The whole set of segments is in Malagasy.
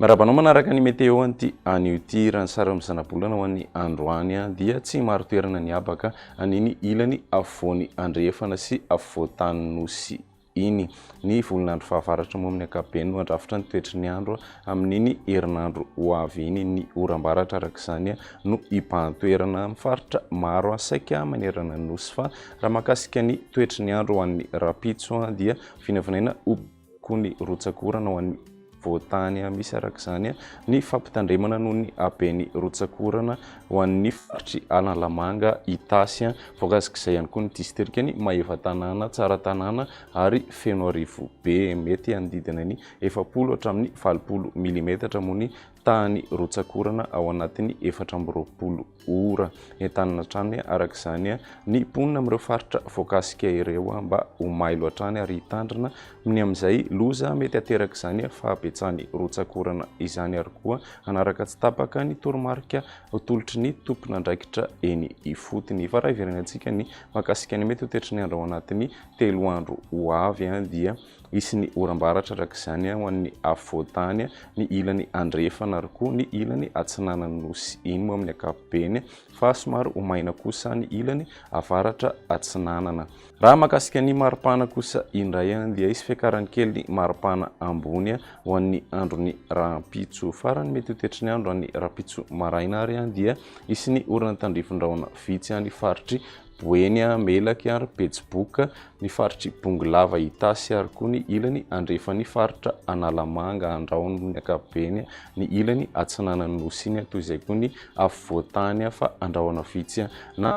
Miarahaba anao manaraka ny météo an'ity anio ity. Raha ny sary amin'ny zanabolana ho an'ny androany dia tsy marin-toerana ny habaka an'iny ilany afovoany andrefana sy afovoan-tany nosy iny. Ny volon'andro fahavaratra moa amin'ny ankapobeny no handrafitra ny toetry ny andro amin'iny herinandro ho avy iny. Ny oram-baratra araka izany no hibahan-toerana amin'ny faritra maro saika manerana ny nosy. Fa raha mahakasika ny toetry ny andro ho an'ny rahampitso dia vinavinaina ho koa ny rotsak'orana ho an'ny voatany. Misy araka izany ny fampitandremana noho ny haben'ny rotsak'orana ho an'ny faritry Analamanga, Itasy. Voakasik'izay ihany koa ny distrikan'i Maevatanàna, Tsaratanàna ary Fenoarivobe. Mety hanodidina ny 40 hatramin'ny 80 milimetatra moa ny tahan'ny rotsak'orana ao anatin'ny 24 ora. Entanina hatrany araka izany ny mponina amin'ireo faritra voakasika ireo mba ho mailo hatrany ary hitandrina ny amin'izay loza mety haterak'izany fahabetsahan'ny rotsak'orana izany ary koa hanaraka tsy tapaka ny toromarika atolotry ny tompon'andraikitra eny ifotony. Fa raha hiverenantsika ny mahakasika ny mety ho toetry ny andro ao anatin'ny 3 andro ho avy dia Hisy ny oram-baratra araka izany ho an'ny afovoan-tany, ny ilany andrefana ary koa ny ilany atsinanan'ny Nosy iny moa amin'ny ankapobeny fa somary ho maina kosa ny ilany avaratra atsinanana. Raha mahakasika ny maripana kosa indray dia hisy fiakarany kely ny maripana ambony ho an'ny andron'ny rahampitso. Farany mety ho toetry ny andro any rahampitso maraina ary dia hisy ny orana tandrifin-drahona vitsy any faritry Boeny, Melaky ary Betsiboka, ny faritr'i Bongolava Itasy ary koa ny ilany andrefan'ny faritra Analamanga, Andrahona amin'ny ankapobeny, ny ilany atsinanan'ny Nosy iny, toy izay koa ny afovoan-tany fa andrahona vitsy na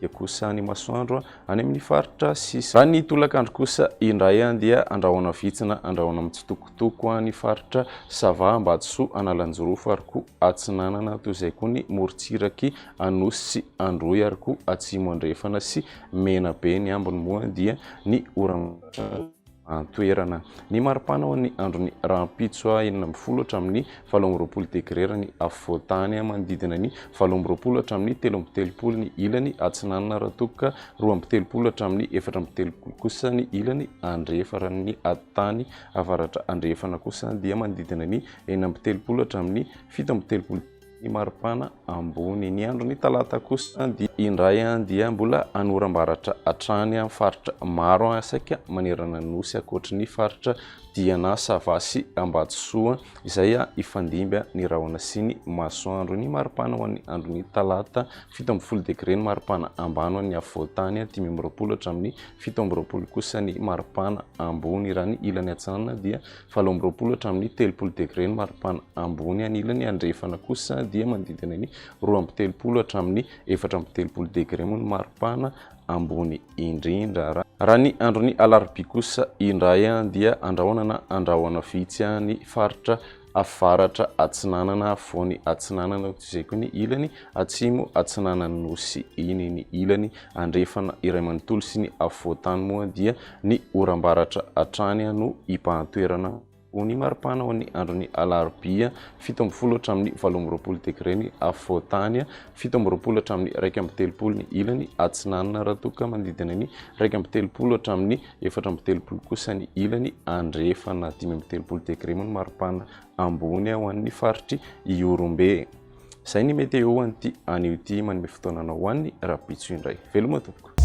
dia kosa ny masoandro any amin'ny faritra sisa. Raha ny tolakandro kosa indray dia andrahona vitsy na andrahona mitsitokotoko ny faritra Sava, Ambatosoa, Analanjirofo ary koa Atsinanana, toy izay koa ny morontsirak'i Anosy sy Androy ary koa Atsimo Andrefana sy Menabe. Ny ambiny moa dia ny oram-baratra an-toerana. Ny maripana ho an'ny andron'ny rahampitso 16 hatramin'ny 28 degre raha ny afovoan-tany, manodidina ny 28 hatramin'ny 33 ny ilany atsinanana raha toa ka 32 hatramin'ny 34 kosa ny ilany andrefa. Raha ny atitany avaratra andrefana kosa dia manodidina ny 36 hatramin'ny 37 ny maripana ambony. Ny andron'ny talata kosa dia indray dia mbola hanoram-baratra hatrany amin'ny faritra maro saika manerana ny Nosy ankoatry ny faritra Diana, Sava sy Ambatosoa izay hifandimby ny rahona sy ny masoandro. Ny maripana ho an'ny andron'ny talata, 17 degre ny maripana ambany ho an'ny afovoan-tany, 25 hatramin'ny 27 kosa ny maripana ambony. Raha ny ilany atsinanana dia 28 hatramin'ny 30 degre ny maripana ambony, any ilany andrefana kosa dia manodidina ny 32 hatramin'ny 34 degre moa ny maripana ambony indrindra. Raha ny andron'ny alarobia kosa indray dia andrahona na andrahona vitsy ny faritra avaratra atsinanana, afovoany atsinanana, toy izay koa ny ilany atsimo atsinanan'ny nosy iny, ny ilany andrefana iray manontolo sy ny afovoan-tany moa dia ny oram-baratra hatrany no hibahan-toerana ho ny maripana ho an'ny andron'ny alarobia, 17 hatramin'ny 28 degre ny afovoan-tany, 27 hatramin'ny 31 ny ilany atsinanana raha toa ka manodidina ny 31 hatramin'ny 34 kosa ny ilany andrefana, 35 degre moa ny maripana ambony ho an'ny faritr'i Ihorombe. Izay ny météo an'ity anio ity, manome fotoana anao ho an'ny rahampitso indray. Veloma tompoko.